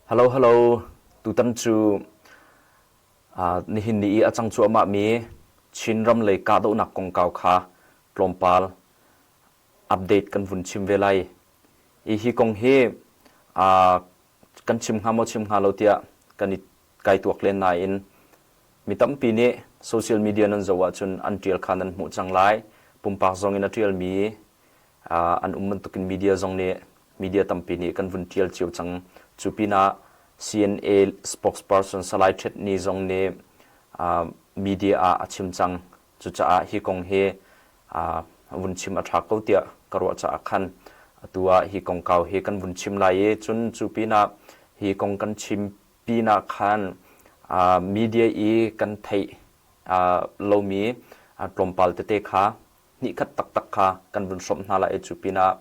Hello hello tutan cu nihin ni i a cang cuahmah mi Chinram lei kahdohnak kongkau kha tlawmpal update kan vun chim ve lai. I hi kong hi kan chim hnga maw chim hnga lo tiah kan i kai tuak len nain mi tampi nih social media nan zoh ahcun an ṭial kha nan hmuh cang lai. Pumpak zong in a ṭialmi an um bantukin media zong nih media tampi nih kan vun ṭial cio cang. Cu pinah CNA spokesperson Salai Htet Ni zong nih media ah a chim cang. Cucaah hi kong hi vun chim a ṭha ko tiah ka ruah caah khan atu ah hi kongkau hi kan vun chim lai i cun cu pinah hi kong kan chim pinah khan media i kan theih lomi tlawmpal tete kha hnihkhat taktak kha kan vun hrawmh hna lai i cu pinah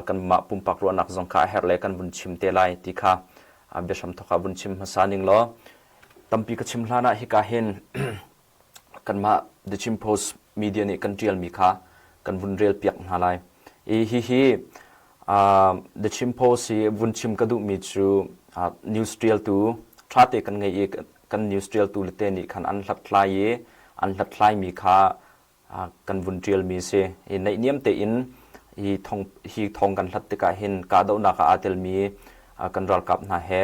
kanmah pumpak ruahnak zong kha a herh le kan vun chim te lai ti kha biahram thawk ah vun chim hmasa ning law tampi ka chim hlan ah hika hin kanmah The Chin Post media nih kan ṭialmi kha kan vun rel piak hna lai. I hihi The Chin Post hi vun chim ka duhmi cu news ṭialtu ṭhate kan ngei i kan news ṭialtu le te nih khan an hlathlai i an hlathlaimi kha kan vun ṭialmi a si. I naihniam tein hi thong hi thong kan hlat tikah hin kahdohnak ah aa telmi kan ralkap hna he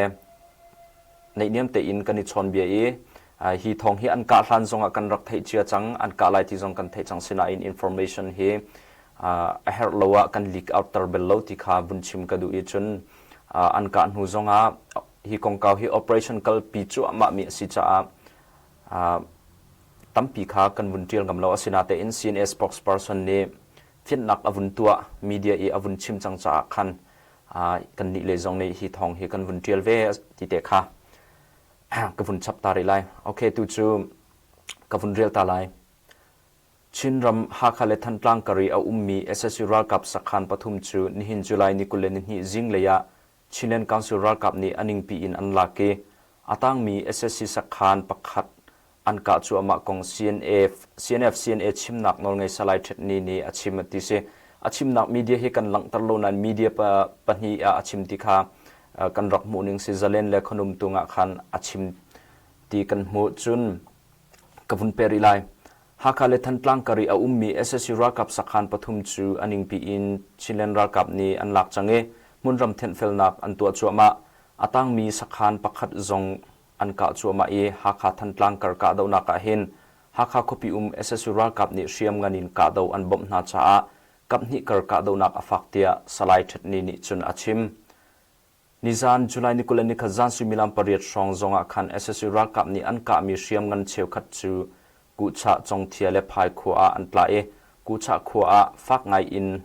naihniam tein kan i chawnbia i hi thong hi an kah hlan zongah kan rak theih cia cang an kah lai ti zong kan theih cang sinain information hi a herh lo ah kan leak out ter bel lo ti kha vun chim ka duh i cun an kah hnu zongah hi kongkau hi operation kalpi cuahmah mi a si caah tampi kha kan vun ṭial ngam lo. Asinain CNA spokesperson nih fianhnak a vun tuah, media i a vun chim cang caah khan kannih lei zong nih hi thawng hi kan vun ṭial ve ti te kha ka vun chap ta rih lai. Okay, tu cu ka vun rel ta lai. Chinram Hakha le Thantlang kar i a ummi sac ralkap sakhan pathum cu nihin July ni 22 zinglei ah Chinland Council ralkap nih a ningpi in an lak i a tangmi sac sakhan pakhat an kah cuahmah kong CNF, CNF CNA chimnak nawlngei Salai Htet Ni nih a chim ti si. A chimnak media hi kan langhter lo nain media pa, pahnih ah a chim ti kha kan rak hmuh ning si Zalen le Khonumtung ah khan a chim ti kan hmuh cun ka vun pe rih lai. Hakha le Thantlang kar i a ummi sac ralkap sakhan pathum cu a ningpi in Chinland ralkap nih an lak cang i hmunram thenhfelnak an tuah cuahmah. A tangmi sakhan pakhat zong an kah cuahmah i Hakha Thantlang kar kahdohnak ah hin Hakha khuapi um sac ralkap nih hriamngan in kahdoh an bawmh hna caah kaphnih kar kahdohnak a fak tiah Salai Htet Ni nih cun a chim. Nizan July ni 21 zan suimilam pariat hrawng zongah khan sac ralkap nih an kahmi hriamngan cheukhat cu Kuhchah Congthia le Phai khua ah an tla i Kuhchah khua ah fak ngai in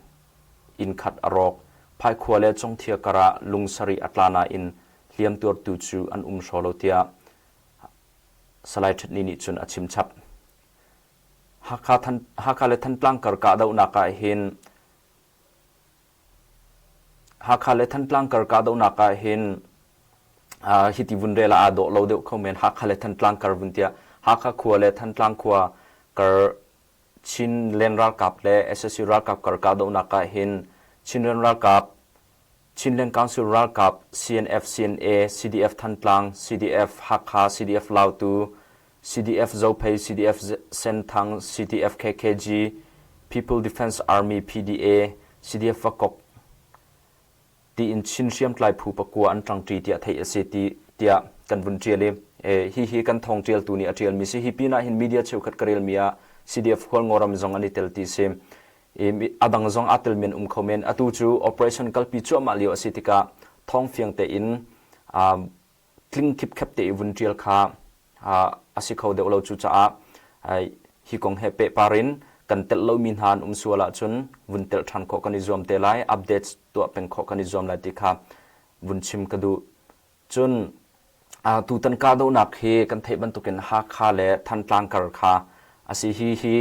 inn khat a rawk. Phai khua le Congthia kar ah lung sarih a tla nain hliam tuartu cu an um hraw lo tiah Salai Htet Ni nih cun a chim chap. Hakha, Hakha le Thantlang kar kahdohnak ah hin Hakha le Thantlang kar kahdohnak ah hin hiti vun rel ah aa dawh lo deuh kho men. Hakha le Thantlang kar vun tiah Hakha khua le Thantlang khua kar Chinland ralkap le sac ralkap kar kahdohnak ah hin Chinland ralkap Chinland Council ralkap CNF CNA CDF Thantlang CDF Hakha CDF Lautu CDF Zophei, CDF Senthang, CDF KKG, People Defense Army PDA, CDF Vakok tiin Chin hriamtlai phu pakua an ṭangṭi tiah theih a si ti tiah kan vun ṭial i hihi kan thawng ṭialtu nih a ṭialmi si. Hi pinah hin media cheukhat ka relmi ah CDF Hualngoram zong an i tel ti si. I a dang zong aa telmi an um kho men. Atu cu operation kalpi cuahmah lio a si tikah thawng fiang tein tling khipkhep te i vun ṭial kha a si kho deuh lo. Cucaah hi kong he pehpar in kan telh lomi hna an um sual ahcun vun telh ṭhan khawh kan i zuam te lai, updates tuah peng khawh kan i zuam lai ti kha vun chim ka duh. Cun tutan kahdohnak hi kan theih bantukin Hakha le Thantlang kar kha a si. Hi hi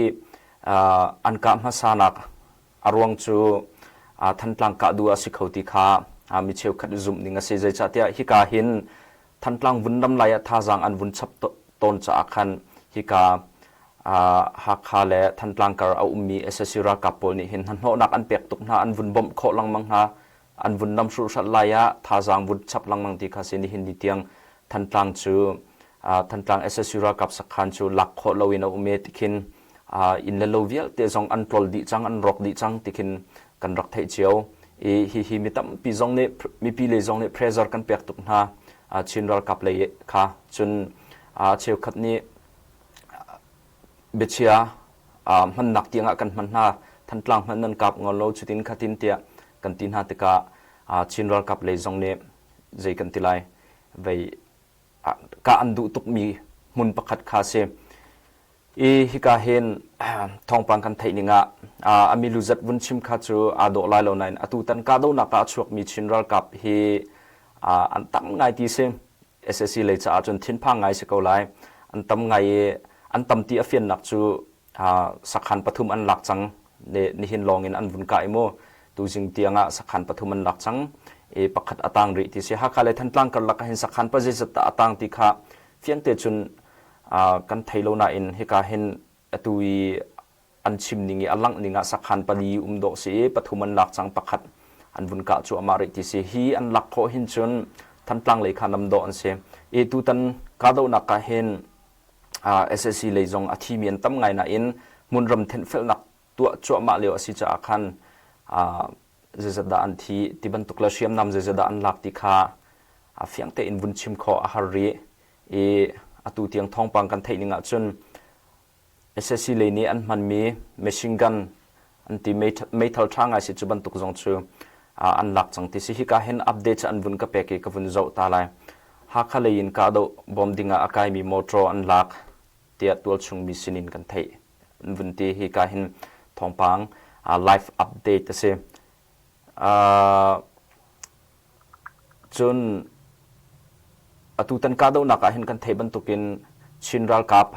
an kah hmasanak A ruang cu Thantlang kah duh a si kho ti kha mi cheukhat zumh ning a si. Zeicahtiah hika hin Thantlang vun ram lai ah thazaang an vun chap tawn caah khan hika Hakha le Thantlang kar a ummi sac ralkap pawl nih hin hnahnawhnak an pek tuk hna, an vun bawmh khawh lengmang hna. An vun nam hrulhhralh lai ah thazaang vun chap lengmang ti kha si. Nihin ni tiang Thantlang cu Thantlang SSU ralkap sakhan cu lak khawh loin a um i tikhin inn le lo vialte zong an tlol dih cang, an rawk dih cang tikhin kan rak theih cio. I hihi mi tampi zong nih mipi lei zong nih pressure kan pek tuk hna Chin ralkap lei kha. Cun cheukhat nih biachia hmannak tiangah kan hman hna. Thantlang hmanh nan kap ngol lo cutin khatin tiah kan ti hna tikah Chin ralkap lei zong nih zei kan ti lai vei kah an duh tukmi hmun pakhat kha si. I hika hin thawngpang kan theih ning ah a milu zat vun chim kha cu aa dawh lai lo nain atutan kahdohnak ah a chuakmi Chin ralkap hi an tam ngai ti si. SAC lei caah cun thinphang ngai si ko lai. An tam ngai i an tam ti a fiannak cu sakhan pathum an lak cang. Nihin lawng in an vun kah i mu tuzing tiang ah sakhan pathum an lak cang i pakhat a tang rih ti si. Hakha le Thantlang karlak ah hin sakhan pa zeizat dah a tang ti kha fiangte cun kan thei lo nain hika hin atu i an chim ning i a langh ning ah sakhan pali um dawh si i pathum an lak cang pakhat an vun kah cuahmah rih ti si. Hi an lak khawh hin cun Thantlang lei kha nam dawh an si. I tutan kahdohnak ah hin SAC lei zong a thimi an tam ngai nain hmunram thenhfelnak tuah cuahmah lio a si caah khan zeizat dah an thi ti bantuk le hriamnam zeizat dah an lak ti kha fiang tein vun chim khawh a har rih i atu tiang thawngpang kan theih ning ahcun SAC lei nih an hmanmi machine gun an ti meithal ṭha ngai si cu bantuk zong cu an lak cang ti si. Hika hin update an vun ka pek i ka vun zoh ta lai. Hakha lei in kahdoh bawm dingah a kaimi motor an lak tiah tualchung mi sinin kan theih. An vun ti hika hin thawngpang live update a si. Cun atutan kahdohnak ah hin kan theih bantukin Chin ralkap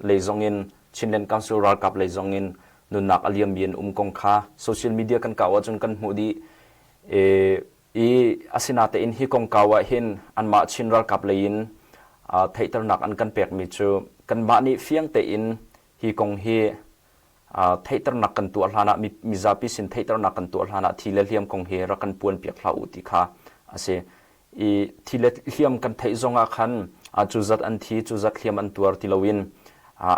lei zongin Chinland Council ralkap lei zongin nunnak a liammi an um kong kha social media kan kau ahcun kan hmuh dih. I asinatein hi kongkau ah hin anmah Chin ralkap lei in theihternak an kan pekmi cu kanmah nih fiang tein hi kong hi theihternak kan tuah hlan ah mizapi sin theihternak kan tuah hlan ah thi le hliam kong hi rak kan puan piak hlah u ti kha a si. I thi le hliam kan theih zong ah khan cu zat an thi cu zat hliam an tuar ti loin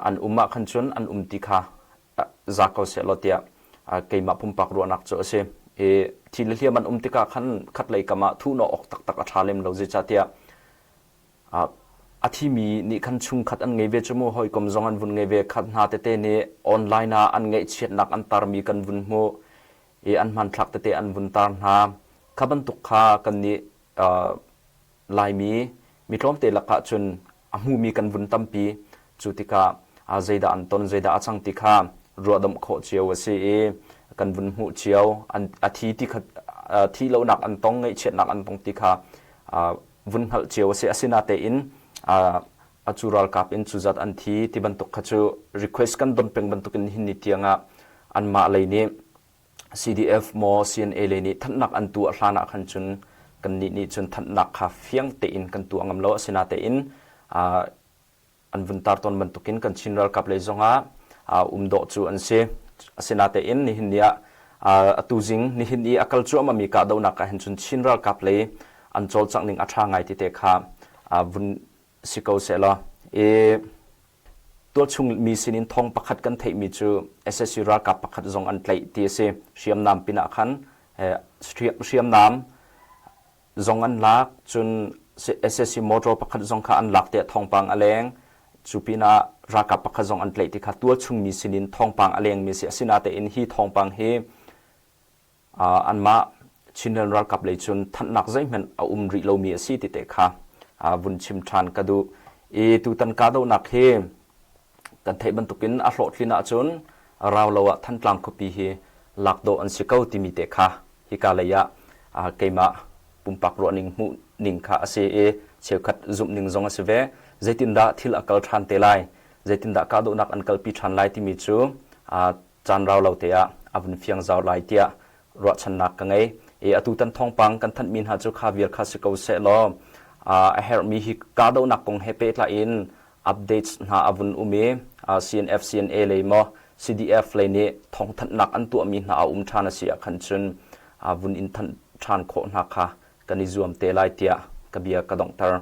an um ah khan cun an um ti kha za ko seh law tiah keimah pumpak ruahnak cu a si. I thi le hliam an um tikah khan khatlei kam ah thuhnawh awk taktak a ṭha lem lo zeicahtiah A thimi nih khan chungkhat an ngei ve cu mu, hawikom zong an vun ngei ve. Khat hna tete nih online ah an ngaihchiatnak an tarmi kan vun hmuh i an hmanthlak tete an vun tar hna. Kha bantuk kha kannih Laimi mi tlawmte lakah cun a hmumi kan vun tampi. Cu tikah zeidah an ton, zeidah a cang ti kha ruahdomh khawh cio a si i kan vun hmuh cio. A thi ti kha thih lonak an tong, ngaihchiatnak an tong ti kha vun hngalh cio a si. Asinatein a cu ralkap in cu zat an thi ti bantuk kha cu request kan don peng bantukin hin ni tiangah anmah lei nih CDF maw CNA lei nih thanhnak an tuah hlan ah khan cun kannih nih cun thanhnak kha fiang tein kan tuah ngam lo. Asinatein an vun tar tawn bantukin kan Chin ralkap lei zongah um dawh cu an si. Asinatein nihin ni ah atu zing nihin i a kal cuahmahmi kahdohnak ah hin cun Chin ralkap lei an cawlcangh ning a ṭha ngai ti te kha vun si ko sehlaw i tualchung mi sinin thong pakhat kan theihmi cu SSC ralkap pakhat zong an tlaih ti a si. Hriamnam pinah khan hriamnam zong an lak cun SAC motor pakhat zong kha an lak tiah thawngpang a leng cu pinah ralkap pakhat zong an tlaih ti kha tualchung mi sinin thawngpang a lengmi si asinatein hi thawngpang hi anmah Chinland ralkap lei cun thanhnak zeihmanh a um rih lomi a si ti te kha vun chim ṭhan ka duh i tutan kahdohnak hi kan theih bantukin a hlawhtlin ahcun rau lo ah Thantlang khuapi hi lak dawh an si ko timi te kha hika lei ah keimah pumpak ruahning hmuh ning kha a si i cheukhat zumh ning zong a si ve. Zeitindah thil a kal ṭhan te lai, zeitindah kahdohnak an kalpi ṭhan lai timi cu caan rau lo te ah a vun fiang zau lai tiah ruahchannak ka ngei. I atutan thawngpang kan thanhmi hna cu kha vial kha si ko seh law a herhmi hi kahdohnak kong he pehtlai in updates hna a vun um i CNF CNA lei maw CDF lei nih thawngthanhnak an tuahmi hna a um ṭhan a si ah khan cun vun in thanh. ṭhan khawh hna kha kan i zuam te lai tiah ka bia ka donghter.